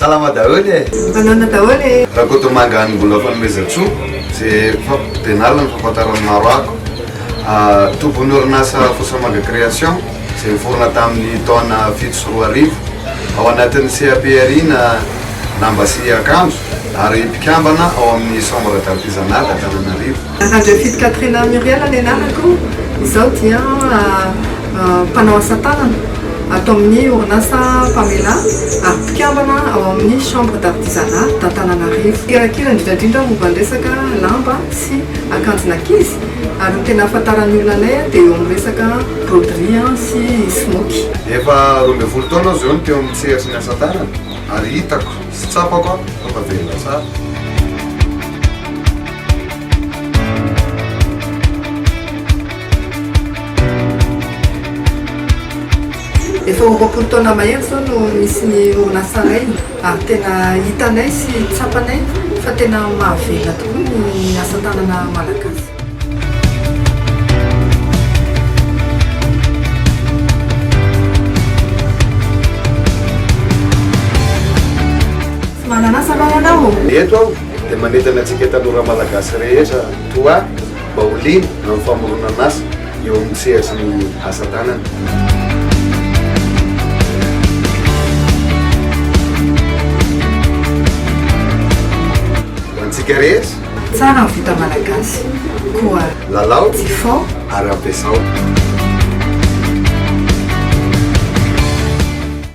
Salama daholo e! Manaona daholo e! Rakotomanga Mbola Fanomezantsoa, izay fampibenarina ny fahafantaran'ny maro ako. Tompon'ny orinasa Fosamanga Création, izay niforona tamin'ny taona 2007, ao anatin'ny CAPRI na lamba sy akanjo, ary mpikambana ao amin'ny Chambre d'Artisanat d'Antananarivo. Randriafidy Catherine Muriel ny anarako, izaho dia mpanao asa tanana ato amin'ny orinasa Pamela ary mpikambana ao amin'ny Chambre d'Artisanat d'Antananarivo. Mpikirakira indrindra indrindra momba ny resaka lamba sy akanjon'ankizy ary ny tena ahafantaran'ny olona anay dia eo amin'ny resaka broderie sy smoky. Efa 12 taona aho izao no teo amin'ny sehatry ny asa tanana ary hitako sy tsapako fa tavelona tsara. Efa ho 20 taona mahery izao no nisy ny orinasanay ary tena hitanay sy tsapanay fa tena mahavelona tokoa ny asa tanana malagasy. Tsy manana asa va ianao? Eto aho dia manentana antsika tanora malagasy rehetra toa ahy mba ho liana amin'ny famoronana asa eo amin'ny sehatry ny asa tanana. Ho antsika rehetra. Tsara ny vita malagasy koa Lalao jifao ary ampiasao.